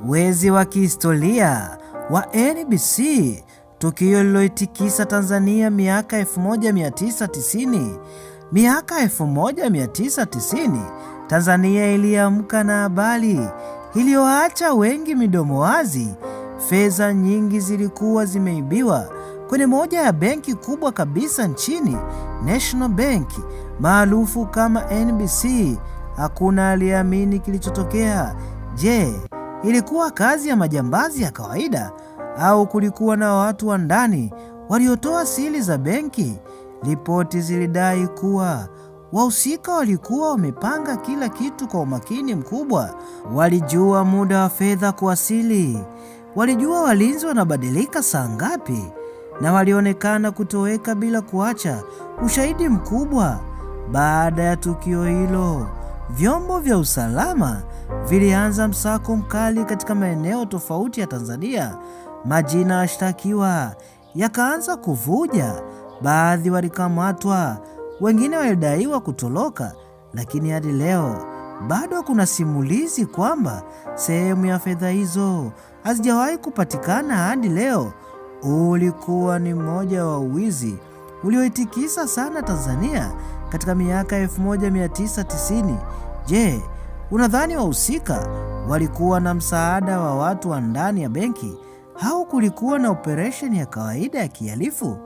Wezi wa kihistoria wa NBC, tukio lililoitikisa Tanzania miaka 1990. Miaka 1990 Tanzania iliamka na habari iliyoacha wengi midomo wazi. Fedha nyingi zilikuwa zimeibiwa kwenye moja ya benki kubwa kabisa nchini, National Bank maarufu kama NBC. Hakuna aliyeamini kilichotokea. Je, ilikuwa kazi ya majambazi ya kawaida au kulikuwa na watu wa ndani waliotoa siri za benki? Ripoti zilidai kuwa wahusika walikuwa wamepanga kila kitu kwa umakini mkubwa. Walijua muda wa fedha kuwasili, walijua walinzi wanabadilika saa ngapi, na walionekana kutoweka bila kuacha ushahidi mkubwa. Baada ya tukio hilo, vyombo vya usalama vilianza msako mkali katika maeneo tofauti ya Tanzania. Majina ya washtakiwa yakaanza kuvuja, baadhi walikamatwa, wengine walidaiwa kutoroka, lakini hadi leo bado kuna simulizi kwamba sehemu ya fedha hizo hazijawahi kupatikana hadi leo. Ulikuwa ni mmoja wa uwizi ulioitikisa sana Tanzania katika miaka 1990. Je, unadhani wahusika walikuwa na msaada wa watu wa ndani ya benki au kulikuwa na operesheni ya kawaida ya kihalifu?